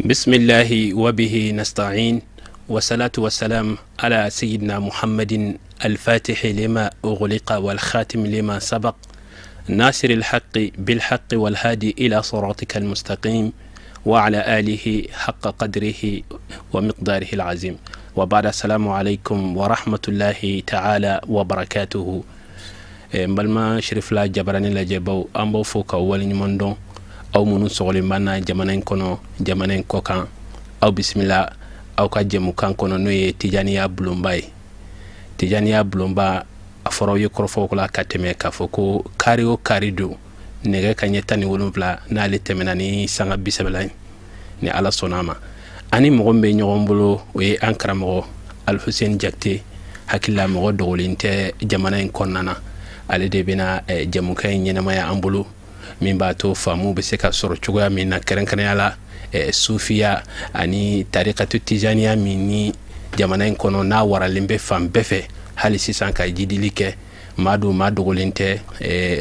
بسم الله وبه نستعين والصلاة والسلام على سيدنا محمد الفاتح لما أغلق والخاتم لما سبق ناصر الحق بالحق والهادي إلى صراطك المستقيم وعلى آله حق قدره ومقداره العظيم وبعد، السلام عليكم ورحمة الله تعالى وبركاته. N balima Cherifla jabarani lajɛbaw, an b'aw fo k'aw waleɲuman dɔn, aw minnu sɔgɔlen b'an na jamana in kɔnɔ, jamana in kɔ kan. Aw bisimila aw ka jɛmukan kɔnɔ, n'o ye Tijaniya Bulonba ye. Tijaniya Bulonba, a fɔra aw ye kɔrɔfɔw la ka tɛmɛ k'a fɔ ko kari o kari don, nɛgɛ ka ɲɛ 17 n'ale tɛmɛna ni sanga 30 ye, ni Ala sɔnna a ma, ani mɔgɔ min bɛ ɲɔgɔn bolo, o ye an karamɔgɔ Alifuseni Jakite. Hakilila mɔgɔ dogolen tɛ jamana in kɔnɔna na. Ale de bɛna jɛmukan in ɲɛnamaya an bolo, min b'a to faamu bɛ se ka sɔrɔ cogoya min na, kɛrɛnkɛrɛnya la sufiya ani tarikatu tijaniya min ni jamana in kɔnɔ n'a waralen bɛ fan bɛɛ fɛ hali sisan ka jidili kɛ. Maa don, maa dogolen tɛ.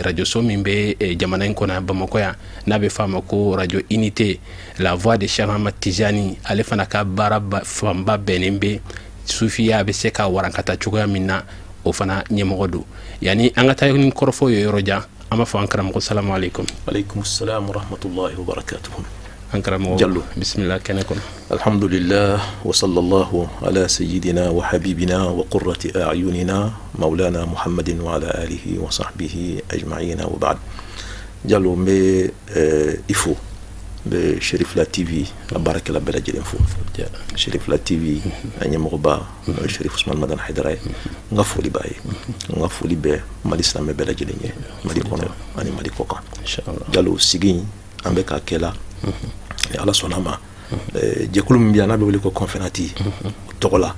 Rajoso min bɛ jamana in kɔnɔ, Bamakɔ yan, n'a bɛ f'a ma ko Radio Unité, la voix de Cheikh Ahmad Tijani, ale fana ka baara fanba bɛnnen bɛ sufiya bɛ se ka warankata cogoya min na, o fana ɲɛmɔgɔ don. Yanni an ka taa ni kɔrɔfɔ ye yɔrɔ jan, an b'a fɔ an karamɔgɔ, salamu aleykum. Aleykum salam wa rahmatullahi wa barakatuhu. An karamɔgɔ. Jallo. Bisimila kɛnɛ kɔnɔ. Alhamdulillah wa sallallahu ala sayyidina wa habibina wa qurrati a'yunina maulana Muhammadin wa ala alihi wa sahbihi ajma'ina, wa ba'd. Jallo, n bɛ i fo, n bɛ Cherifla TV a baarakɛla bɛɛ lajɛlen fo. Cherifla TV a ɲɛmɔgɔba, n'o ye Cherif Usman Madani Hayidara ye, n ka foli b'a ye. N ka foli bɛ Mali silamɛ bɛɛ lajɛlen ye, Mali kɔnɔ ani Mali kɔ kan. Jallo, sigi in, an bɛ k'a kɛ la ni Ala sɔnna ma, jɛkulu min bɛ yan n'a bɛ wele ko Kɔnfɛnati, o tɔgɔ la.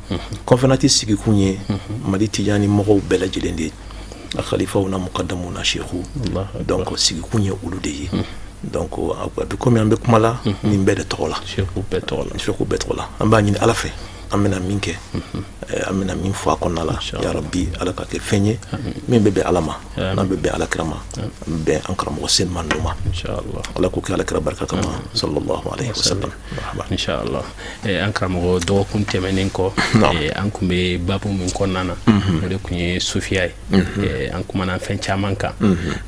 Kɔnfɛnati sigikun ye Mali Tijani mɔgɔw bɛɛ lajɛlen de ye, a khalifaw n'a mukadamuw n'a sehu. Donc sigikun ye olu de ye. Donc a bɛ komi an bɛ kuma la nin bɛɛ de tɔgɔ la. Sehu bɛɛ tɔgɔ la. Sehu bɛɛ tɔgɔ la. An b'a ɲini Ala fɛ, an bɛna min kɛ, an bɛna min fɔ a kɔnɔna la, ya Rabbi, Ala ka kɛ fɛn ye min bɛ bɛn Ala ma, n'a bɛ bɛn Ala kira ma, a bɛ bɛn an karamɔgɔ senuman ninnu ma. Ala k'o kɛ Ala kira barika kama, sallallahu alaihi wasallam. Inshallah. An karamɔgɔ, dɔgɔkun tɛmɛnen kɔ, an kun bɛ babu min kɔnɔna na, o de kun ye sufiya ye. An kumana fɛn caman kan,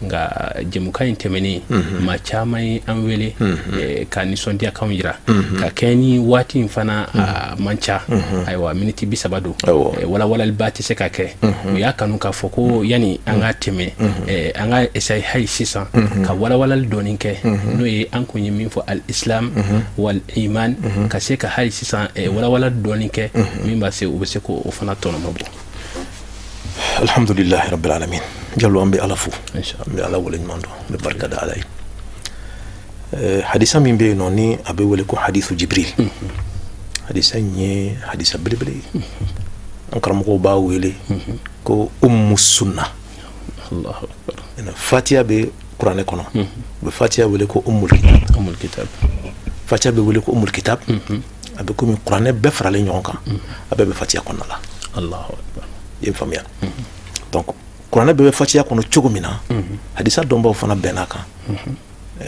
nka jɛmukan in tɛmɛnen, maa caman ye an wele ka nisɔndiya kanw yira ka kɛ ni waati in fana a man ca. Ayiwa, miniti 30 don, walawalaliba tɛ se ka kɛ. U y'a kanu k'a fɔ ko yani an ka tɛmɛ, an ka essayer hali sisan ka walawalali dɔɔni kɛ, n'o ye an kun ye min fɔ, al islam wal iman, ka se ka hali sisan walawalali dɔɔni kɛ min b'a se u bɛ se k'o fana tɔnɔmɔ bɔ. Alhamdulillahi rabbil alamin. Jallo, an bɛ Ala fo, an bɛ Ala waleɲuman dɔn, an bɛ barika da Ala ye. Hadisa min bɛ yen nɔ ni a bɛ wele ko hadisu Jibril, hadisa in ye hadisa belebele ye. An karamɔgɔw b'a wele ko ummu sunna. Fatiya bɛ kuranɛ kɔnɔ, u bɛ fatiya wele ko ummul kitab. Ummul kitab. Fatiya bɛ wele ko ummul kitab. A bɛ komi kuranɛ bɛɛ faralen ɲɔgɔn kan, a bɛɛ bɛ fatiya kɔnɔna la. Allahu akbar. I ye faamuya? Donc kuranɛ bɛɛ bɛ fatiya kɔnɔ cogo min na, hadisa dɔnbaw fana bɛnn'a kan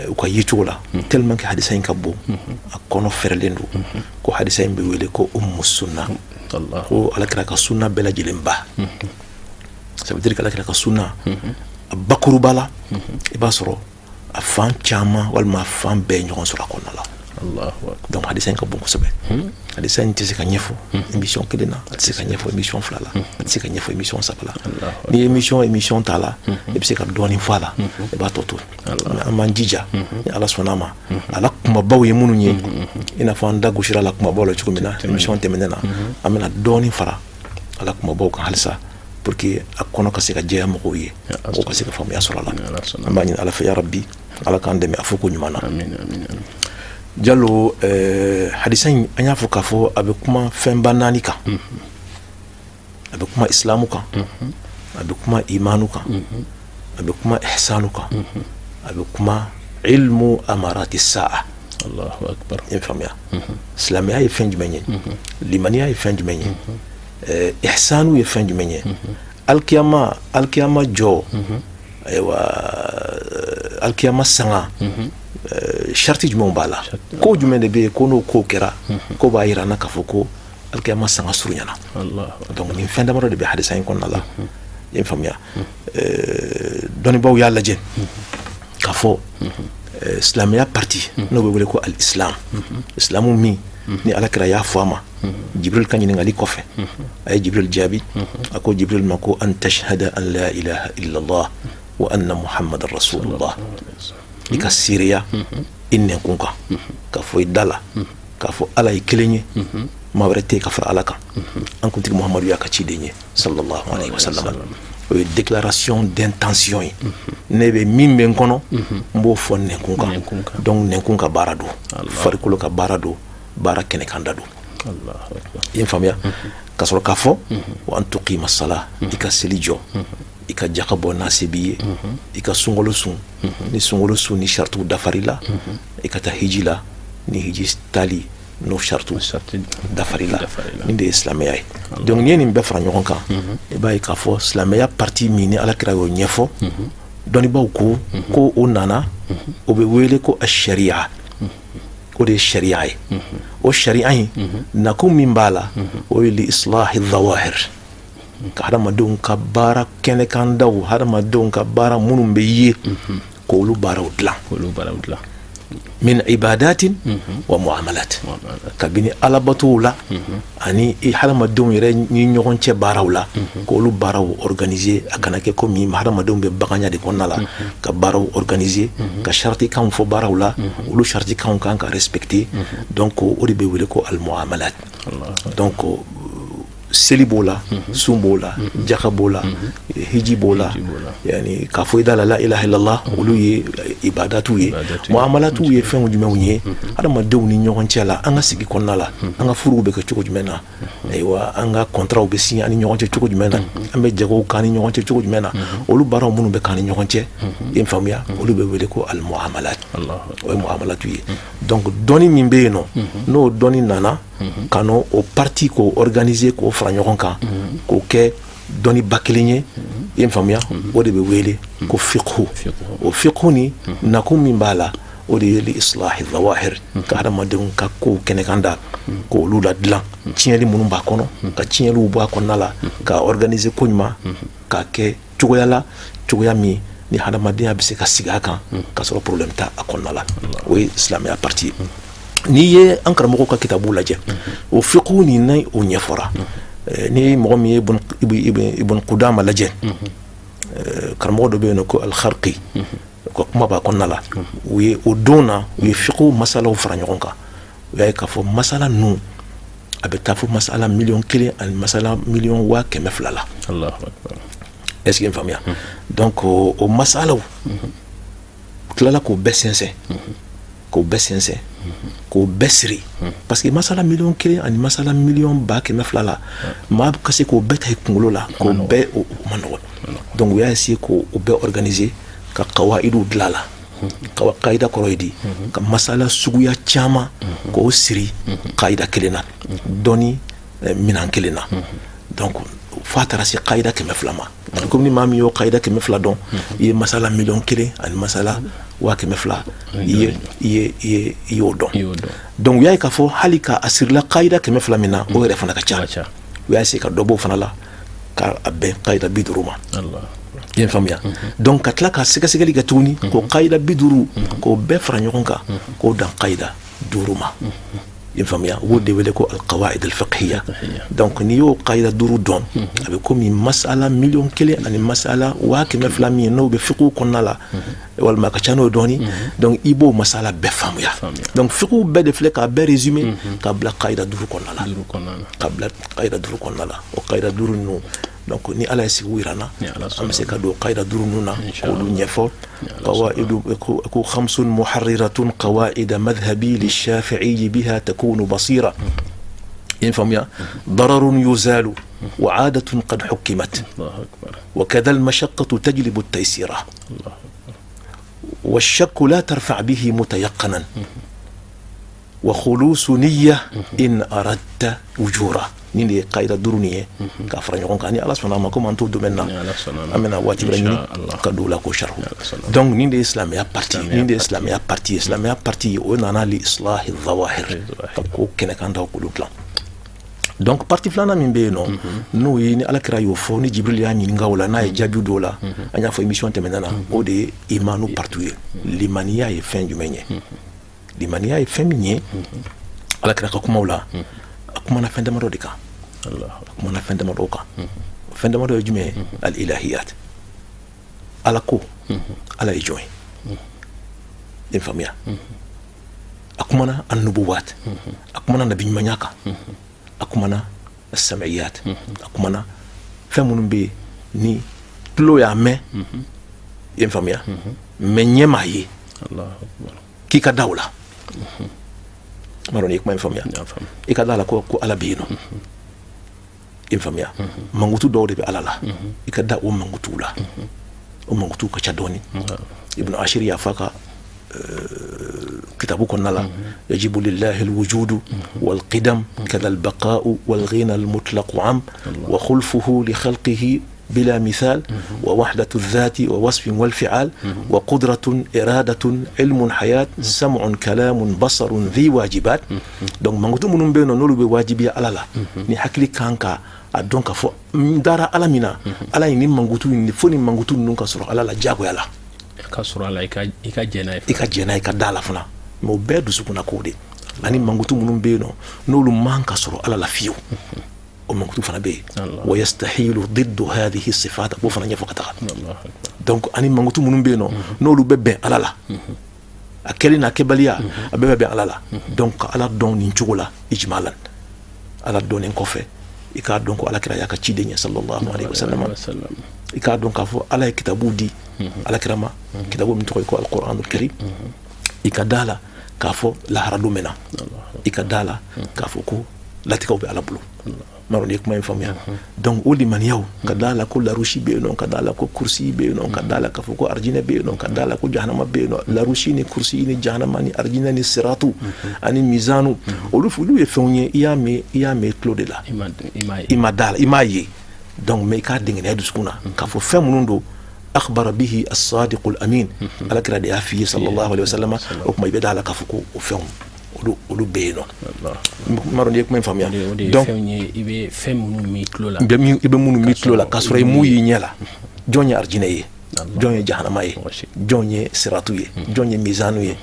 u ka yecogo la, tellement que hadisa in ka bon, a kɔnɔ fɛrɛlen don, ko hadisa in bɛ wele ko ummu sunna, ko Alakira ka sunna bɛɛ lajɛlen ba. Ça veut dire que Alakira ka sunna a bakuruba la, i b'a sɔrɔ a fan caman walima a fan bɛɛ ye ɲɔgɔn sɔrɔ a kɔnɔna la. Donc hadisa in ka bon kosɛbɛ. Hadisa in tɛ se ka ɲɛfɔ émission kelen na, a tɛ se ka ɲɛfɔ émission fila la, a tɛ se ka ɲɛfɔ émission saba la. N'i ye émission ta la, i bɛ se ka dɔɔnin fɔ a la, i b'a tɔ to. Mais an b'an jija, ni Ala sɔnna a ma, a la kumabaw ye minnu ye, i n'a fɔ an da gosira la kumabaw la cogo min na émission tɛmɛnen na, an bɛna dɔɔnin fara a la kumabaw kan halisa pour que a kɔnɔ ka se ka jɛya mɔgɔw ye, mɔgɔw ka se ka faamuya sɔrɔ a la. An b'a ɲini Ala fɛ, ya Rabbi, Ala k'an dɛmɛ a fɔ ko ɲuman na. Jalo, hadisa in, an y'a fɔ k'a fɔ a bɛ kuma fɛnba naani kan. A bɛ kuma islamu kan, a bɛ kuma imanu kan, a bɛ kuma ihsanu kan, a bɛ kuma ilmu amarati sa'a. Allahu akbar. I ye faamuya? Silamɛya ye fɛn jumɛn ye? Limaniya ye fɛn jumɛn ye? Ihsanu ye fɛn jumɛn ye? Alikiyama jɔ, ayiwa, Alikiyama sanga sariti jumɛnw b'a la, ko jumɛn de bɛ yen ko n'o ko kɛra ko b'a jira an na k'a fɔ ko alikiyama sanga surunyana? Donc nin fɛn damadɔ de bɛ hadisa in kɔnɔna la. I ye faamuya, dɔnnibaaw y'a lajɛ k'a fɔ silamɛya partie n'o bɛ wele ko al-islam, islamu min ni Ala kira y'a fɔ a ma Jibril ka ɲininkali kɔfɛ, a ye Jibril jaabi, a ko Jibril ma ko an tashhada an la ilaha illallah wa anna muhammadan rasulullah. I ka seereya i nɛnkun kan k'a fɔ i da la k'a fɔ Ala ye kelen ye, maa wɛrɛ tɛ yen ka fara Ala kan, an kuntigi Muhamadu y'a ka ciden ye, sallallahu alaihi wasallam. O ye déclaration d'intention ye. Ne bɛ min bɛ n kɔnɔ, n b'o fɔ nɛnkun kan. Donc nɛnkun ka baara don, farikolo ka baara don, baara kɛnɛkanda don. I ye faamuya, ka sɔrɔ k'a fɔ wa an tuqima sala, i ka seli jɔ, i ka jaka bɔ n'a se b'i ye, i ka sunkalo sun ni sunkalo sun ni saritiw dafar'i la, i ka taa hiji la ni hiji taali n'o saritiw dafar'i la. Nin de ye silamɛya ye. Donc n'i ye nin bɛɛ fara ɲɔgɔn kan, i b'a ye k'a fɔ silamɛya partie min ni Ala kira y'o ɲɛfɔ, dɔnnibaaw ko o nana, o bɛ wele ko a sariya. O de ye sariya ye. O sariya in nakun min b'a la, o ye li islahi zawahir, ka hadamadenw ka baara kɛnɛkandaw, hadamadenw ka baara minnu bɛ ye, k'olu baaraw dilan, min ibadatin wa muamalat, kabini alabatow la ani hadamadenw yɛrɛ ni ɲɔgɔn cɛ baaraw la, k'olu baaraw organiser. A kana kɛ komi hadamadenw bɛ baganya de kɔnɔna la, ka baaraw organiser, ka saritikanw fɔ baaraw la, olu saritikanw kan ka respecter. Donc o de bɛ wele ko al muamalat. Donc seli b'o la, sun b'o la, jaka b'o la, hiji b'o la, yani k'a fɔ i da la la ilaha illallah, olu ye ibadatu ye. Muamalatu ye fɛnw jumɛnw ye hadamadenw ni ɲɔgɔn cɛ la, an ka sigi kɔnɔna la, an ka furuw bɛ kɛ cogo jumɛn na, ayiwa, an ka contratw bɛ signer an ni ɲɔgɔn cɛ cogo jumɛn na, an bɛ jagow k'an ni ɲɔgɔn cɛ cogo jumɛn na, olu baaraw minnu bɛ k'an ni ɲɔgɔn cɛ, i ye faamuya, olu bɛ wele ko al muamalat. O ye muamalatu ye. Donc dɔnni min bɛ yen nɔ, n'o dɔnni nana ka n'o o partie k'o organiser, k'o fara ɲɔgɔn kan, k'o kɛ dɔnniba kelen ye, i ye faamuya, o de bɛ wele ko fiqhu. O fiqhu ni nakun min b'a la, o de ye li islahi zawahir, ka hadamadenw ka kow kɛnɛkan da, k'olu la dilan, tiɲɛli minnu b'a kɔnɔ, ka tiɲɛliw bɔ a kɔnɔna la, ka organiser ko ɲuman, k'a kɛ cogoya la, cogoya min ni hadamadenya bɛ se ka sigi a kan ka sɔrɔ problème t'a a kɔnɔna la. O ye silamɛya partie ye. N'i ye an karamɔgɔw ka kitabu lajɛ, o fiqhu nin ni o ɲɛfɔra, ni mɔgɔ min ye Ibn Qudama lajɛ, karamɔgɔ dɔ bɛ yen nɔ ko Al-Kharqi, u ka kuma b'a kɔnɔna la. U ye o don na, u ye fiqhu masalaw fara ɲɔgɔn kan, u y'a ye k'a fɔ masala ninnu a bɛ taa fo masala 1,000,000 ani masala 1,200,000 la. Est ce que n faamuya? Donc o masalaw, u tilala k'o bɛɛ sɛnsɛn, k'o bɛɛ sɛnsɛn, k'o bɛɛ siri, parce que masala 1,000,000 ani masala 1,200,000 la, maa ka se k'o bɛɛ ta i kunkolo la, k'o bɛɛ, o ma nɔgɔn. Donc u y'a essayer k'o bɛɛ organiser, ka kawaidiw dilan la. Kaida kɔrɔ ye di? Ka masala suguya caman k'o siri kaida kelen na, dɔnni minan kelen na. Donc f'a taara se kaida 200 ma. Komi ni maa min y'o kaida 200 dɔn, i ye masala 1,000,000 ani masala 200,000, i y'o dɔn. Donc u y'a ye k'a fɔ hali k'a sirila kaida 200 min na, o yɛrɛ fana ka ca. U y'a essayer ka dɔ b'o fana la, k'a bɛn kaida 50 ma. I ye faamuya? Donc ka tila ka sɛgɛsɛgɛli kɛ tuguni, k'o kaida 50, k'o bɛɛ fara ɲɔgɔn kan, k'o dan kaida 5 ma. I ye faamuya, u b'o de wele ko alqawaid alfiqhiya. Donc n'i y'o kaida 5 dɔn, a bɛ komi masala 1,000,000 ani masala 200,000 min ye, n'o bɛ fiqhu kɔnɔna la, walima a ka ca n'o dɔɔni. Donc i b'o masala bɛɛ faamuya. Donc fiqhu bɛɛ de filɛ k'a bɛɛ résumé k'a bila kaida 5 kɔnɔna la, k'a bila kaida 5 kɔnɔna la. O kaida 5 ninnu, donc ni Ala ye sigiw yira n na, an bɛ se ka don kaida 5 ninnu na k'olu ɲɛfɔ. Qawaidu ko khamsun muharriratun qawaida madhhabi lishafi'i biha takunu basira. I ye faamuya? Dararun yuzalu wa adatun qad hukimat wa kadha almashaqqatu tajlibu at-taysira والشك لا ترفع به متيقنا وخلوص نية إن أردت أجورا. Nin de ye kayida duuru nin ye k'a fara ɲɔgɔn kan. Ni Ala sɔnna a ma, komi an t'o domaine na, an bɛna waati wɛrɛ ɲini ka don o la k'o sharhu. Donc nin de ye silamɛya partie, nin de ye silamɛya partie ye. Silamɛya partie, o nana li islahi zawahir, ka ko kɛnɛkan daw k'olu dilan. Donc partie filanan min bɛ yen nɔ, n'o ye ni Ala kira y'o fɔ, ni Jibril y'a ɲininka o la, n'a ye jaabi d'o la, an y'a fɔ émission tɛmɛnen na, o de ye imanu partie ye. Limaniya ye fɛn jumɛn ye? Limaniya ye fɛn min ye, Ala kira ka kumaw la, a kumana fɛn damadɔ de kan. A kumana fɛn damadɔ kan. Fɛn damadɔ ye jumɛn ye? Al ilahiyat, Ala ko, Ala ye jɔn ye? I faamuya? A kumana an nubuwat, a kumana nabiɲumanya kan, a kumana samiyat, a kumana fɛn minnu bɛ yen ni tulo y'a mɛn, i ye faamuya, mais ɲɛ m'a ye, k'i ka da o la. N m'a dɔn n'i ye kuma in faamuya. I ka da la ko Ala bɛ yen nɔ, i faamuya? Mankutu dɔw de bɛ Ala la, i ka da o mankutuw la. O mankutuw ka ca dɔɔni. Ibn Ashir y'a fɔ a ka kitabu kɔnɔna la: yajibu lillahi alwujudu walqidam kada albaqa'u walghina almutlaqu am wa khulfuhu li khalqihi بلا مثال ووحدة الذات ووصف والفعال وقدرة إرادة علم حياة سمع كلام بصر ذي واجبات. Donc mankutu minnu bɛ yen nɔ, n'olu bɛ wajibiya Ala la, ni hakili kan ka a dɔn k'a fɔ n dara Ala min na, Ala ye nin mankutu in, fo ni mankutu ninnu ka sɔrɔ Ala la diyagoya la. Ka sɔrɔ a la, i ka jɛn n'a ye. I ka jɛn n'a ye, ka da la fana. Mais o bɛɛ dusukunna ko de. Ani mankutu minnu bɛ yen nɔ, n'olu man ka sɔrɔ Ala la fiyewu, o mankutu fana bɛ yen. Wa yastahilu diddu hadhihi sifat, a b'o fana ɲɛfɔ ka taga. Donc ani mankutu minnu bɛ yen nɔ, n'olu bɛ bɛn Ala la, a kɛli n'a kɛbaliya, a bɛɛ bɛ bɛn Ala la. Donc ka Ala dɔn nin cogo la, ijmalan, Ala dɔnnen kɔfɛ, i k'a dɔn ko Ala kira y'a ka ciden ye, sallallahu alaihi wasallam. I k'a dɔn k'a fɔ Ala ye kitabu di Ala kira ma, kitabu min tɔgɔ ye ko alquranul karim. I ka da la k'a fɔ lahara don bɛ na. I ka da la k'a fɔ ko latigɛw bɛ Ala bolo. N m'a dɔn n'i ye kuma in faamuya. Donc o limaniyaw, ka da la ko larusi bɛ yen nɔ, ka da la ko kurusi bɛ yen nɔ, ka da la k'a fɔ ko arijinɛ bɛ yen nɔ, ka da la ko jahanama bɛ yen nɔ. Larusi ni kurusi ni jahanama ni arijinɛ ni siratu ani mizanu, olu ye fɛnw ye, i y'a mɛn tulo de la, i ma da la, i m'a ye. Donc mais i k'a dɛngɛnɛya dusukun na k'a fɔ fɛn minnu don, akhbara bihi as-sadiqul amin, Ala kira de y'a f'i ye, sallallahu alaihi wasallam. O tuma i bɛ da la k'a fɔ ko o fɛnw, olu bɛ yen nɔ. N m'a dɔn n'i ye kuma in faamuya. Donc i bɛ fɛn minnu min tulo la, i bɛ minnu min tulo la k'a sɔrɔ i m'u y'i ɲɛ la. Jɔn ye arijinɛ ye? Jɔn ye jahanama ye? Jɔn ye siratu ye? Jɔn ye mizanu ye?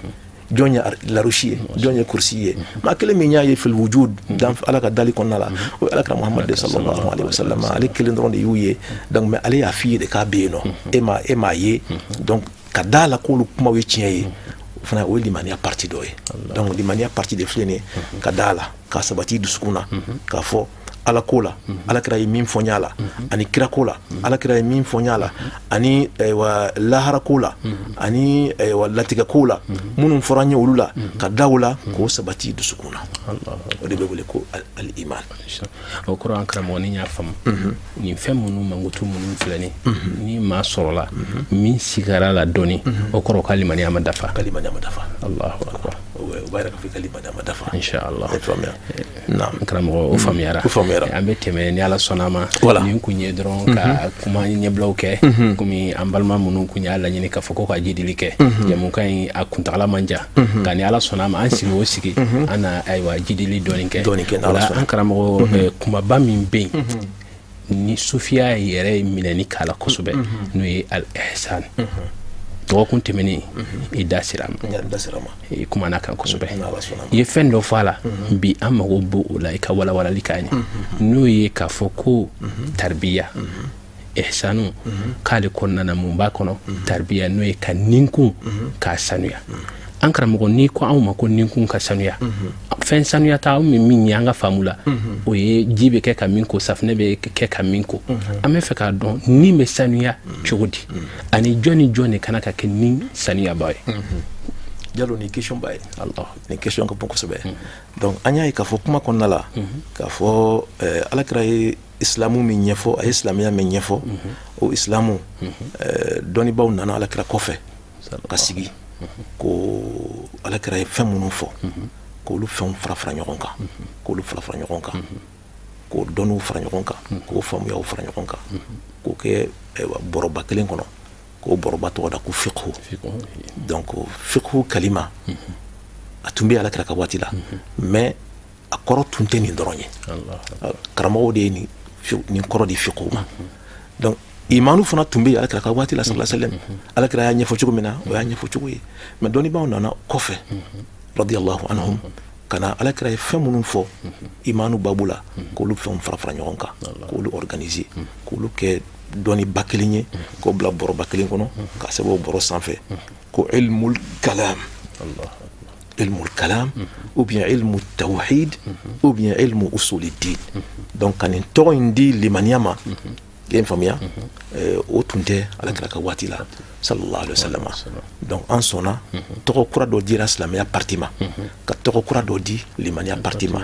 Jɔn ye larusi ye? Jɔn ye kurusi ye? Maa kelen min y'a ye fil wujud, dan Ala ka dali kɔnɔna la, o ye Ala kira Muhamad sallallahu alaihi wasallam. Ale kelen dɔrɔn de y'u ye. Donc mais ale y'a f'i ye de k'a bɛ yen nɔ, e m'a ye. Donc ka da la k'olu kumaw ye tiɲɛ ye, o fana o ye limaniya partie dɔ ye. Donc limaniya partie de filɛ nin ye, ka da la k'a sabati dusukun na k'a fɔ Ala ko la, Ala kira ye min fɔ n y'a la, ani kira ko la, Ala kira ye min fɔ n y'a la, ani wa lahara ko la, ani wa latigɛ ko la, minnu fɔra n ye olu la, ka da o la k'o sabati dusukun na, o de bɛ wele ko al iman. O kɔrɔ, an karamɔgɔ, ni y'a faamu, nin fɛn minnu mankutu minnu filɛ nin, ni maa sɔrɔla min sigara la dɔɔni, o kɔrɔ ka limaniya ma dafa. Ka limaniya ma dafa. Allahu akbar. O b'a yira k'a fɔ i ka limaniya ma dafa. Inshallah. I faamuya? Naam. Karamɔgɔ, o faamuyara. O faamuyara. An bɛ tɛmɛ ni Ala sɔnna a ma. Voilà. Nin kun ye dɔrɔn ka kuma ɲɛbilaw kɛ, komi an balima minnu kun y'a laɲini k'a fɔ ko ka jidili kɛ jamukan in, a kuntagala man jan, nka ni Ala sɔnna a ma, an sigi o sigi, an na ayiwa jidili dɔɔni kɛ. Dɔɔni kɛ, O la, an karamɔgɔ, kumaba min bɛ yen ni sufiya yɛrɛ ye minɛni k'a la kosɛbɛ, n'o ye al ihsan, dɔgɔkun tɛmɛnen i da sera a ma. N da sera a ma. I kumana kan kosɛbɛ. N'Ala sɔnna ma. I ye fɛn dɔ fɔ a la bi, an mago b'o o la, i ka walawalali k'a ɲɛ, n'o ye k'a fɔ ko taribiya ihsanu k'ale kɔnɔna na, mun b'a kɔnɔ? Taribiya, n'o ye ka ninkun k'a sanuya. An karamɔgɔ, n'i ko anw ma ko ninkun ka sanuya, fɛn sanuya ta anw bɛ min ye an ka faamu la, o ye ji bɛ kɛ ka min ko, safunɛ bɛ kɛ ka min ko. An bɛ fɛ k'a dɔn ni bɛ sanuya cogo di, ani jɔn ni jɔn de kana ka kɛ ni sanuyaba ye? Jalo, nin question ba ye. Allah. Nin question ka bon kosɛbɛ. Donc an y'a ye k'a fɔ kuma kɔnɔna la k'a fɔ Ala kira ye islamu min ɲɛfɔ, a ye silamɛya min ɲɛfɔ, o islamu, dɔnnibaw nana Ala kira kɔfɛ ka sigi ko Ala kira ye fɛn minnu fɔ, k'olu fɛnw fara fara ɲɔgɔn kan, k'olu fara fara ɲɔgɔn kan. K'o dɔnniw fara ɲɔgɔn kan, k'o faamuyaw fara ɲɔgɔn kan, k'o kɛ bɔrɔba kelen kɔnɔ, k'o bɔrɔba tɔgɔ da ko fiqhu. Donc fiqhu kalima, a tun bɛ Alakira ka waati la, mais a kɔrɔ tun tɛ nin dɔrɔn ye. Karamɔgɔw de ye nin kɔrɔ di fiqhu ma. Donc imanu fana tun bɛ Alakira ka waati la, sallallahu alaihi wasallam. Alakira y'a ɲɛfɔ cogo min na, o y'a ɲɛfɔ cogo ye. Mais dɔnnibaaw nana kɔfɛ, radiyallahu anhum, ka na Alakira ye fɛn minnu fɔ imanu babu la, k'olu fɛnw fara fara ɲɔgɔn kan, k'olu organiser, k'olu kɛ dɔnniba kelen ye, k'o bila bɔrɔba kelen kɔnɔ, ka sɛbɛn o bɔrɔ sanfɛ ko ilmul kalam, ilmul kalam ou bien ilmu tawhid ou bien ilmu usulid. Donc ka nin tɔgɔ in di limaniya ma, i ye n faamuya, o tun tɛ Alakira ka waati la, sallallahu alaihi wasallam. Donc an sɔnna, tɔgɔ kura dɔ dira silamɛya partie ma, ka tɔgɔ kura dɔ di limaniya partie ma.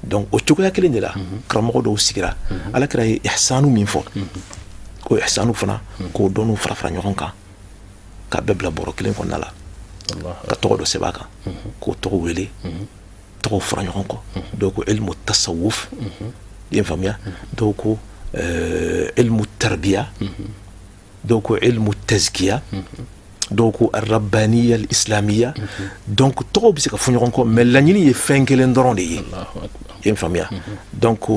Donc o cogoya kelen de la, karamɔgɔ dɔw sigira, Alakira ye ihsanu min fɔ, o ihsanu fana, k'o dɔnniw fara fara ɲɔgɔn kan, k'a bɛɛ bila bɔrɔ kelen kɔnɔna la, ka tɔgɔ dɔ sɛbɛn a kan, k'o tɔgɔ wele, tɔgɔ fara ɲɔgɔn kɔ. Dɔw ko ilmu tasawuf, i ye faamuya, dɔw ko ilmu tarbiya, dɔw ko ilmu tazkiya, dɔw ko arabaniya islamiyya. Donc tɔgɔw bɛ se ka fɔ ɲɔgɔn kɔ, mais laɲini ye fɛn kelen dɔrɔn de ye, i ye faamuya. Donc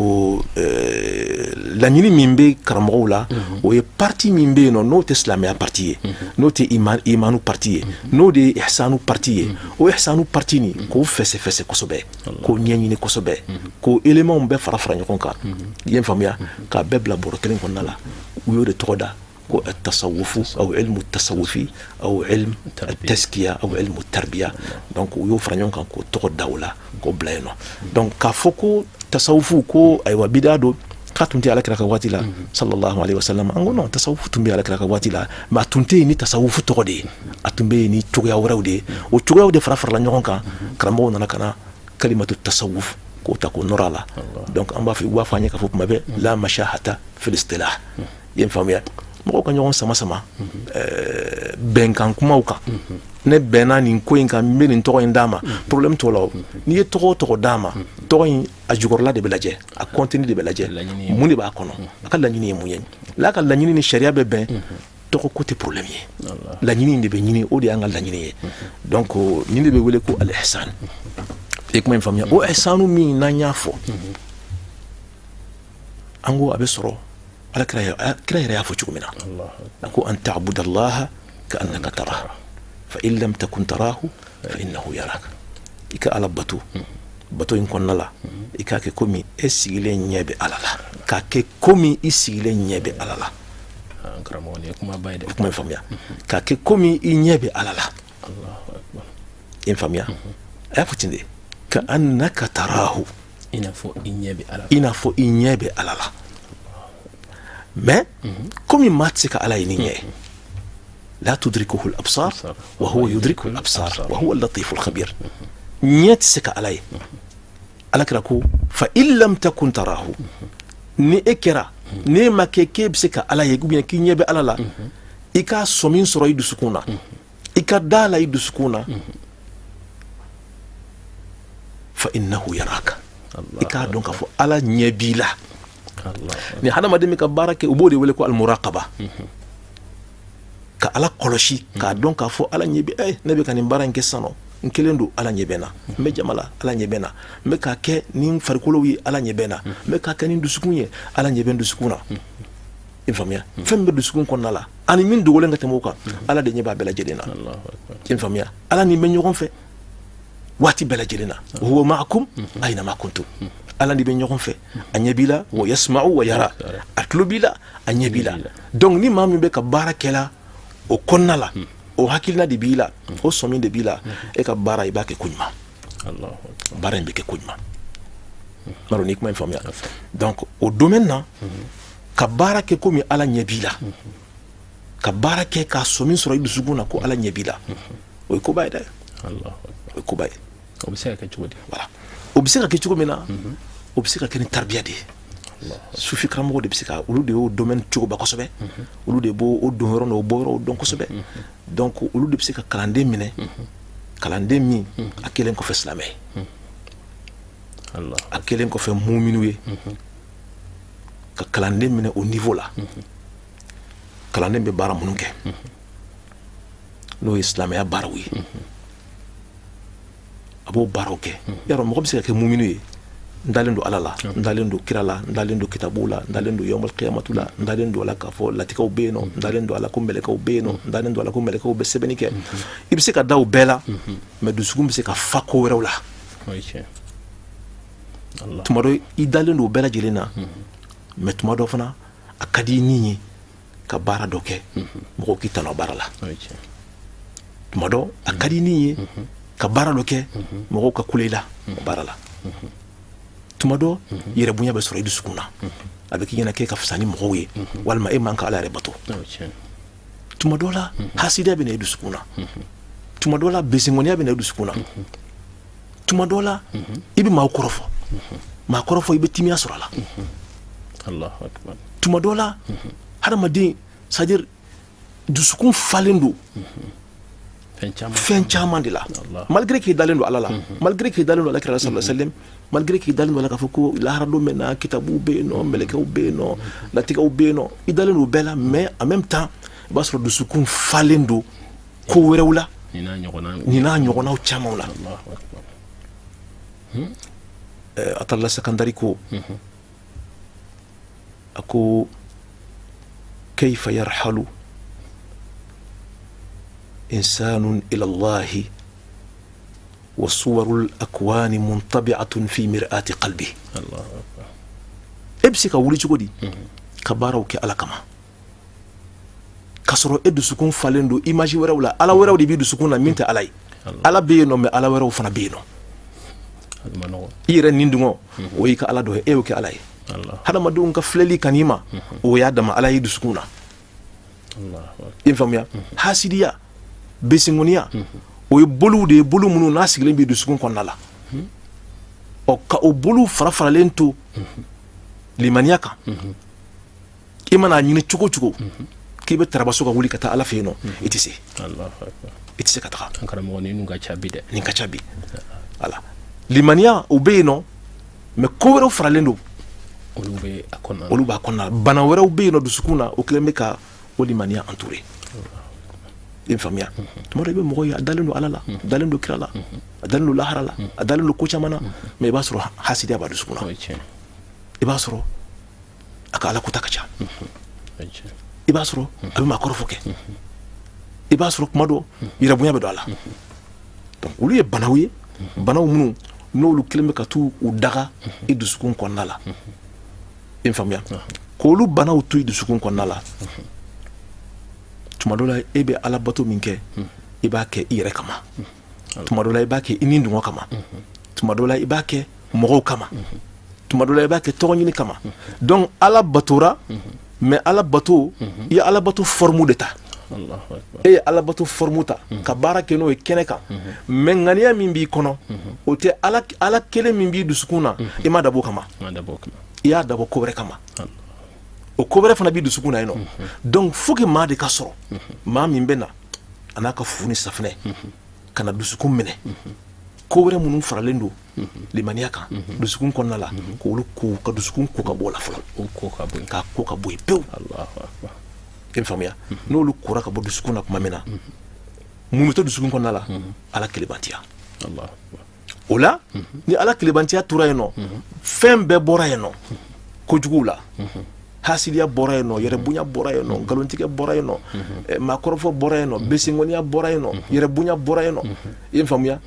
laɲini min bɛ karamɔgɔw la, o ye partie min bɛ yen nɔ, n'o tɛ silamɛya partie ye, n'o tɛ imanu partie ye, n'o de ye ihsanu partie ye, o ihsanu partie nin, k'o fɛsɛfɛsɛ kosɛbɛ, k'o ɲɛɲini kosɛbɛ, k'o éléments bɛɛ fara fara ɲɔgɔn kan, i ye faamuya, k'a bɛɛ bila bɔrɔ kelen kɔnɔna la. U y'o de tɔgɔ da ko tasawufu aw ilmu tasawufi aw ilm taskiya aw ilmu tarbiya. Donc u y'o fara ɲɔgɔn kan, k'o tɔgɔ da o la, k'o bila yen nɔ. Donc k'a fɔ ko tasawufu ko ayiwa bida don, k'a tun tɛ Alakira ka waati la, sallallahu alaihi wasallam, an ko non, tasawufu tun bɛ Alakira ka waati la, mais a tun tɛ yen ni tasawufu tɔgɔ de ye, a tun bɛ yen ni cogoya wɛrɛw de ye. O cogoyaw de fara farala ɲɔgɔn kan, karamɔgɔw nana ka na kalimatu tasawuf k'o ta k'o nɔrɔ a la. Donc an b'a fɔ, u b'a fɔ an ye k'a fɔ tuma bɛɛ, la mashahata fil istilah, i ye faamuya. Mɔgɔw ka ɲɔgɔn sama sama bɛnkan kumaw kan, ne bɛnna nin ko in kan, n bɛ nin tɔgɔ in d'a ma, problème t'o la. O n'i ye tɔgɔ o tɔgɔ d'a ma, tɔgɔ in a jukɔrɔla de bɛ lajɛ, a contenu de bɛ lajɛ, mun de b'a kɔnɔ, a ka laɲini ye mun ye. N'a ka laɲini ni sariya bɛ bɛn, tɔgɔ ko tɛ problème ye, laɲini de bɛ ɲini, o de y'an ka laɲini ye. Donc nin de bɛ wele ko al-ihsan. I ye kuma in faamuya? O ihsanu min n'an y'a fɔ, an ko a bɛ sɔrɔ Ala kira yɛrɛ y'a fɔ cogo min na, a ko an ta'budallaha ka annaka tarahu fa in lam takun tarahu fa innahu yaraka. I ka Ala bato, bato in kɔnɔna la, i k'a kɛ komi e sigilen ɲɛ bɛ Ala la, k'a kɛ komi i sigilen ɲɛ bɛ Ala la. Karamɔgɔ, nin ye kumaba ye dɛ. Kuma in faamuya, k'a kɛ komi i ɲɛ bɛ Ala la, i ye faamuya. A y'a fɔ ten de, ka annaka tarahu, i n'a fɔ i ɲɛ bɛ Ala la, i n'a fɔ i ɲɛ bɛ Ala la. Mais komi maa tɛ se ka Ala ye ni ɲɛ ye, la tudrikuhu al-absar wa huwa yudriku al-absar wa huwa al-latifu al-khabir, ɲɛ tɛ se ka Ala ye. Ala kira ko fa in lam takun tarahu, ni e kɛra n'e ma kɛ k'e bɛ se ka Ala ye ou bien k'i ɲɛ bɛ Ala la, i ka sɔmi sɔrɔ i dusukun na, i ka da la i dusukun na, fa innahu yaraka, i k'a dɔn k'a fɔ Ala ɲɛ b'i la. Ni hadamaden bɛ ka baara kɛ, u b'o de wele ko almuraqaba, ka Ala kɔlɔsi, k'a dɔn k'a fɔ Ala ɲɛ bɛ ne bɛ ka nin baara in kɛ sisan nɔ, n kelen don, Ala ɲɛ bɛ n na, n bɛ jama la, Ala ɲɛ bɛ n na, n bɛ k'a kɛ ni n farikolo ye, Ala ɲɛ bɛ n na, n bɛ k'a kɛ ni dusukun ye, Ala ɲɛ bɛ n dusukun na. I faamuya, fɛn min bɛ dusukun kɔnɔna la ani min dogolen ka tɛmɛ o kan, Ala de ɲɛ b'a bɛɛ lajɛlen na. I faamuya, Ala ni bɛ ɲɔgɔn fɛ waati bɛɛ lajɛlen na, huwa ma'akum aynama kuntum, Ala ni bɛ ɲɔgɔn fɛ, a ɲɛ b'i la, wa yasma'u wa yara, a tulo b'i la, a ɲɛ b'i la. Donc ni maa min bɛ ka baara kɛ la o kɔnɔna la, o hakilina de b'i la, o sɔmi de b'i la, e ka baara i b'a kɛ koɲuman, baara in bɛ kɛ koɲuman. M'a dɔn n'i kuma in faamuya. Donc o domaine na, ka baara kɛ komi Ala ɲɛ b'i la, ka baara kɛ k'a sɔmi sɔrɔ i dusukun na ko Ala ɲɛ b'i la, o ye koba ye dɛ, o ye koba ye. O bɛ se ka kɛ cogo di? Voilà, o bɛ se ka kɛ cogo min na, o bɛ se ka kɛ ni taribiya de ye. Sufi karamɔgɔ de bɛ se ka, olu de y'o domaine cogoba kosɛbɛ, olu de b'o o don yɔrɔ n'o bɔ yɔrɔ dɔn kosɛbɛ. Donc olu de bɛ se ka kalanden minɛ, kalanden min a kɛlen kɔfɛ silamɛ ye, a kɛlen kɔfɛ muminu ye. Ka kalanden minɛ o niveau la, kalanden bɛ baara minnu kɛ, n'o ye silamɛya baaraw ye, a b'o baaraw kɛ. Yarɔ, mɔgɔ bɛ se ka kɛ muminu ye, n dalen don Ala la, n dalen don kira la, n dalen don kitabu la, n dalen don yawmal qiyamatu la, n dalen don a la k'a fɔ latigɛw bɛ yen nɔ, n dalen don a la ko mɛlɛkɛw bɛ yen nɔ, n dalen don a la ko mɛlɛkɛw bɛ sɛbɛnni kɛ. I bɛ se ka da o bɛɛ la, mais dusukun bɛ se ka fa ko wɛrɛw la. Tuma dɔ i dalen don o bɛɛ lajɛlen na, mais tuma dɔ fana a ka di i ni ye ka baara dɔ kɛ, mɔgɔw k'i tanu baara la. Tuma dɔ a ka di i ni ye ka baara dɔ kɛ, mɔgɔw ka kule i la baara la. Tuma dɔ yɛrɛ bonya bɛ sɔrɔ i dusukun na, a bɛ k'i ɲɛna k'e ka fisa ni mɔgɔw ye, walima e man ka Ala yɛrɛ bato. Tuma dɔ la hasidiya bɛ na i dusukun na, tuma dɔ la besenkɔniya bɛ na i dusukun na, tuma dɔ la i bɛ maaw kɔrɔfɔ, maa kɔrɔfɔ, i bɛ timiya sɔrɔ a la. Tuma dɔ la hadamaden, c'est à dire dusukun falen don fɛn caman de la, malgré k'i dalen don Ala la, malgré k'i dalen don Ala kira la sallallahu alaihi wasallam, malgré k'i dalen don a la k'a fɔ ko lahara don bɛ na, kitabu bɛ yen nɔ, mɛlɛkɛw bɛ yen nɔ, latigɛw bɛ yen nɔ, i dalen don o bɛɛ la, mais en même temps i b'a sɔrɔ dusukun falen don ko wɛrɛw la, nin n'a ɲɔgɔnnaw camanw la. Atala Sakandari ko, a ko: kayfa yarhalu insanun ila Allahi wa suwarul akwani muntabi'atun fi mir'ati qalbi. E bɛ se ka wuli cogo di ka baaraw kɛ Ala kama, k'a sɔrɔ e dusukun falen don image wɛrɛw la? Ala wɛrɛw de b'i dusukun na min tɛ Ala ye. Ala bɛ yen nɔ, mais ala wɛrɛw fana bɛ yen nɔ. I yɛrɛ ni dungɔ, o y'i ka ala dɔ ye, e y'o kɛ Ala ye. Hadamadenw ka filɛli ka n'i ma, o y'a dama ala y'i dusukun na. I faamuya? Hasidiya, besenkɔniya, o ye boliw de ye, bolo minnu n'a sigilen b'i dusukun kɔnɔna la. Ɔ, ka o boliw fara faralen to limaniya kan, i mana a ɲini cogo cogo k'i bɛ tarabaso ka wuli ka taa Ala fɛ yen nɔ, i tɛ se, i tɛ se ka taga. Karamɔgɔ, ninnu ka ca bi dɛ. Nin ka ca bi. Voilà, limaniya o bɛ yen nɔ, mais ko wɛrɛw faralen don. Olu bɛ a kɔnɔna. Olu b'a kɔnɔna. Bana wɛrɛw bɛ yen nɔ dusukun na, o kɛlen bɛ ka o limaniya entouré. I faamuya? Tuma dɔ i bɛ mɔgɔ ye, a dalen don Ala la, a dalen don kira la, a dalen don lahara la, a dalen don ko caman na, mais i b'a sɔrɔ hasidiya b'a dusukun na. I b'a sɔrɔ a ka ala kota ka ca. I b'a sɔrɔ a bɛ maa kɔrɔfɔ kɛ. I b'a sɔrɔ kuma dɔ yɛrɛbonya bɛ don a la. Donc olu ye banaw ye, banaw minnu n'olu kɛlen bɛ ka t'u u daga i dusukun kɔnɔna la. I faamuya? K'olu banaw to i dusukun kɔnɔna la, tuma dɔ la e bɛ ala bato min kɛ, i b'a kɛ i yɛrɛ kama. Tuma dɔ la i b'a kɛ i ni dungɔ kama. Tuma dɔ la i b'a kɛ mɔgɔw kama. Tuma dɔ la i b'a kɛ tɔgɔ ɲini kama. Donc ala batora, mais ala bato, i ye ala bato forme de ta. E ye ala bato forme ta ka baara kɛ n'o ye kɛnɛ kan, mais ŋaniya min b'i kɔnɔ, o tɛ ala. Ala kelen min b'i dusukun na, i ma dabɔ o kama, i y'a dabɔ ko wɛrɛ kama. O ko wɛrɛ fana b'i dusukun na yen nɔ. Donc faut que maa de ka sɔrɔ, maa min bɛ na a n'a ka fu ni safunɛ ka na dusukun minɛ, ko wɛrɛ minnu faralen don limaniya kan dusukun kɔnɔna la, k'olu ko, ka dusukun ko ka bɔ o la fɔlɔ. O ko ka bɔ yen. K'a ko ka bɔ yen pewu. I faamuya? N'olu kora ka bɔ dusukun na tuma min na, mun bɛ to dusukun kɔnɔna la? Ala kelebantiya. O la, ni Ala kelebantiya tora yen nɔ, fɛn bɛɛ bɔra yen nɔ kojuguw la. Hasidiya bɔra yen nɔ, yɛrɛ bonya bɔra yen nɔ, nkalontigɛ bɔra yen nɔ, maakɔrɔfɔ bɔra yen nɔ, besenkɔniya bɔra yen nɔ, yɛrɛ bonya bɔra yen nɔ. I ye faamuya?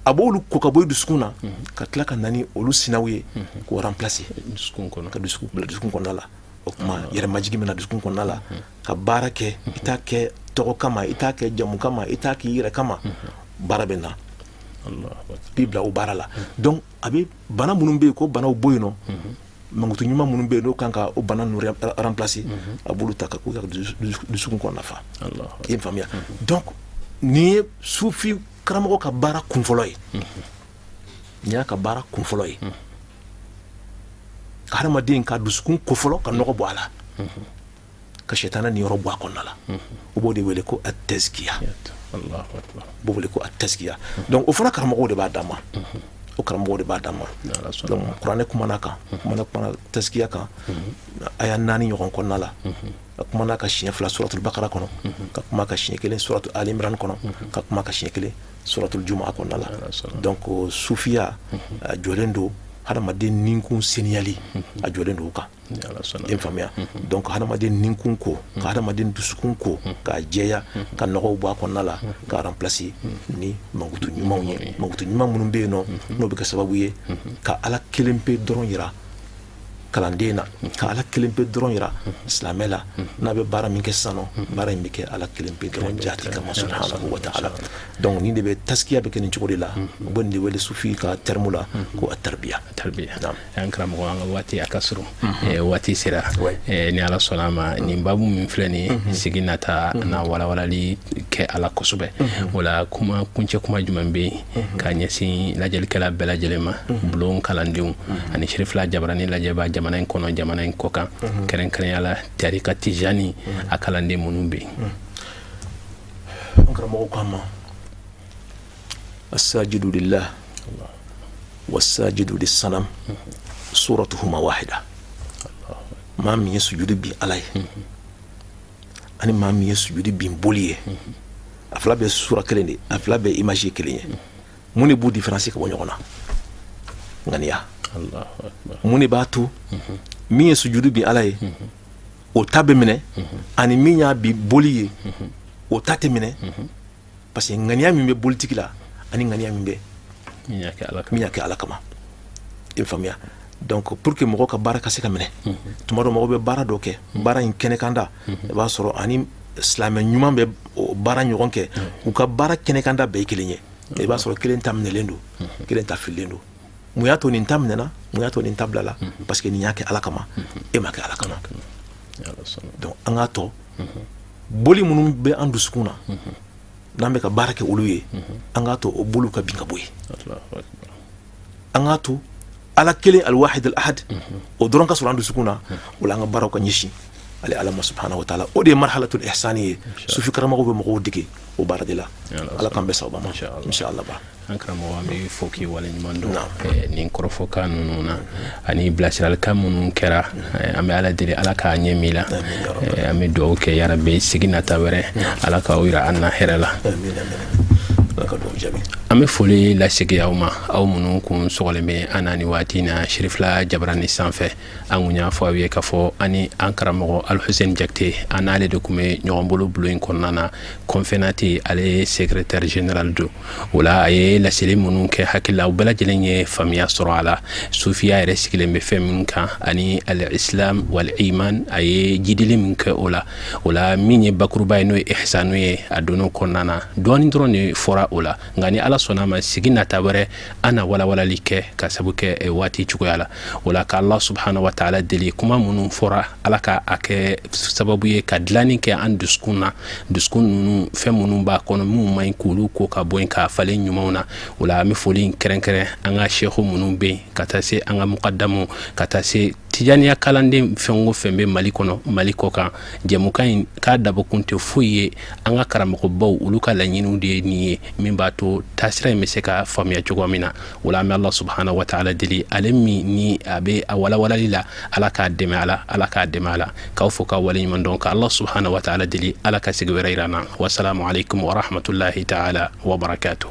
A b'olu ko ka bɔ i dusukun na, ka tila ka na ni olu sinaw ye k'o remplacer ka dusukun bila dusukun kɔnɔna la. O tuma yɛrɛ majigin bɛ na dusukun kɔnɔna la, ka baara kɛ, i t'a kɛ tɔgɔ kama, i t'a kɛ jamu kama, i t'a k'i yɛrɛ kama. Baara bɛ na, b'i bila o baara la. Donc a bɛ bana minnu bɛ yen, ko banaw bɔ yen nɔ, mankutu ɲuman minnu bɛ yen n'o kan ka o bana ninnu remplacer, a b'olu ta ka k'u ka dusukun kɔnɔna fa. I ye faamuya? Donc nin ye sufi karamɔgɔ ka baara kunfɔlɔ ye. Nin y'a ka baara kunfɔlɔ ye, ka hadamaden ka dusukun ko fɔlɔ, ka nɔgɔ bɔ a la, ka sɛtana niyɔrɔ bɔ a kɔnɔna la. U b'o de wele ko atɛsikiya, u b'o wele ko atɛsikiya. Donc o fana karamɔgɔw de b'a d'an ma. O karamɔgɔ de b'a d'an ma. Donc kuranɛ kumana kan, kumana taskiya kan aya 4 ɲɔgɔn kɔnɔna la. A kumana ka siɲɛ 2 suratul bakara kɔnɔ, ka kuma ka siɲɛ 1 suratul ali imran kɔnɔ, ka kuma ka siɲɛ 1 suratul juma kɔnɔna la. Donc sufiya a jɔlen don hadamaden ninkun seniyali, a jɔlen don o kan. I faamuya? Donc hadamaden ninkun ko, ka hadamaden dusukun ko k'a jɛya, ka nɔgɔw bɔ a kɔnɔna la, k'a remplacer ni mankutu ɲumanw ye, mankutu ɲuman minnu bɛ yen nɔ, n'o bɛ kɛ sababu ye ka Ala kelen pe dɔrɔn yira kalanden na, ka Ala kelen pe dɔrɔn yira silamɛ la. N'a bɛ baara min kɛ sisan nɔ, baara in bɛ kɛ Ala kelen pe dɔrɔn jati kama, subhanahu wa ta'ala. Donc nin de bɛ taskiya bɛ kɛ nin cogo de la. U bɛ nin de wele sufi ka terme la ko a tarbiya. Tarbiya. An karamɔgɔ, an ka waati a ka surun, waati sera. Ni Ala sɔnna a ma, nin babu min filɛ nin ye, sigi nata na walawalali kɛ a la kosɛbɛ. O la, kuma kuncɛ kuma jumɛn bɛ yen ka ɲɛsin lajɛlikɛla bɛɛ lajɛlen ma, bulon kalandenw ani Sirifila Jabarani lajɛba jamana in kɔnɔ, jamana in kɔkan, kɛrɛnkɛrɛnya la tarika Tijani a kalanden minnu bɛ yen? An karamɔgɔ ko an ma: asajidu lillah wasajidu lissanam suratuhuma wahida. Maa min ye sujudi bin Ala ye ani maa min ye sujudi bin boli ye, a fila bɛ sura kelen de, a fila bɛ image kelen ye. Mun de b'u différence ka bɔ ɲɔgɔn na? Ŋaniya. Mun de b'a to min ye sujudi bin Ala ye, o ta bɛ minɛ, ani min y'a bin boli ye, o ta tɛ minɛ? Parce que ŋaniya min bɛ bolitigi la ani ŋaniya min bɛ min y'a kɛ Ala kama. I bɛ faamuya? Donc pour que mɔgɔ ka baara ka se ka minɛ, tuma dɔ mɔgɔ bɛ baara dɔ kɛ, baara in kɛnɛkanda, i b'a sɔrɔ ani silamɛ ɲuman bɛ baara ɲɔgɔn kɛ, u ka baara kɛnɛkanda bɛɛ ye kelen ye. I b'a sɔrɔ kelen ta minɛlen don, kelen ta fililen don. Mun y'a to nin ta minɛna? Mun y'a to nin ta bilala? Parce que nin y'a kɛ Ala kama, e ma kɛ Ala kama. Donc an k'a tɔ boli minnu bɛ an dusukun na, n'an bɛ ka baara kɛ olu ye, an k'a to o boliw ka bin ka bɔ yen. An k'a to Ala kelen, alwahid al ahad, o dɔrɔn ka sɔrɔ an dusukun na. O la, an ka baaraw ka ɲɛsin ale Ala ma, subhanahu wa taala. O de ye marhalatul ihsani ye. Sufi karamɔgɔw bɛ mɔgɔw dege o baara de la. Ala k'an bɛɛ sababa ma, inshallah. An karamɔgɔ, an bɛ fo k'i waleɲuman dɔn nin kɔrɔfɔkan ninnu na ani bilasiralikan minnu kɛra. An bɛ Ala deli, Ala k'a ɲɛ min la. An bɛ dugawu kɛ, yarabi, sigi nata wɛrɛ, Ala k'aw yira an na hɛrɛ la. An bɛ foli lasegin aw ma, aw minnu kun sɔgɔlen bɛ an na nin waati na Sirifila Jabarani sanfɛ. An kun y'a fɔ aw ye k'a fɔ ani an karamɔgɔ Alhussein Jakite, an n'ale de tun bɛ ɲɔgɔn bolo bulon in kɔnɔna na. Confénati, ale ye secrétaire général don. O la, a ye laseli minnu kɛ, hakili la, u bɛɛ lajɛlen ye faamuya sɔrɔ a la, sufiya yɛrɛ sigilen bɛ fɛn min kan ani al-islam wal iman, a ye jidili min kɛ o la. O la, min ye bakuruba ye, n'o ye ihsanu ye, a donn'o kɔnɔna na, dɔɔni dɔrɔn de fɔra o la. Nka ni Ala sɔnna a ma, sigi nata wɛrɛ, an na walawalali kɛ ka sabu kɛ waati cogoya la. O la, ka Allah subhanahu wa ta'ala deli, kuma minnu fɔra, Ala ka a kɛ sababu ye ka dilanni kɛ an dusukun na, dusukun ninnu, fɛn minnu b'a kɔnɔ minnu man ɲi, k'olu ko ka bɔ yen k'a falen ɲumanw na. O la, an bɛ foli kɛrɛnkɛrɛn an ka sehu minnu bɛ yen, ka taa se an ka mukadamu, ka taa se tijaniya kalanden fɛn o fɛn bɛ Mali kɔnɔ, Mali kɔ kan. Jɛmukan in k'a dabɔkun tɛ foyi ye, an ka karamɔgɔbaw, olu ka laɲiniw de ye nin ye, min b'a to taasira in bɛ se ka faamuya cogo min na. O la, an bɛ Allah subhanahu wa ta'ala deli, ale min ni a bɛ a walawalali la, Ala k'a dɛmɛ a la, Ala k'a dɛmɛ a la. K'aw fo k'aw waleɲuman dɔn, ka Allah subhanahu wa ta'ala deli, Ala ka sigi wɛrɛ yira an na. Wasalamu alaikum wa rahmatullahi ta'ala wa barakatuh.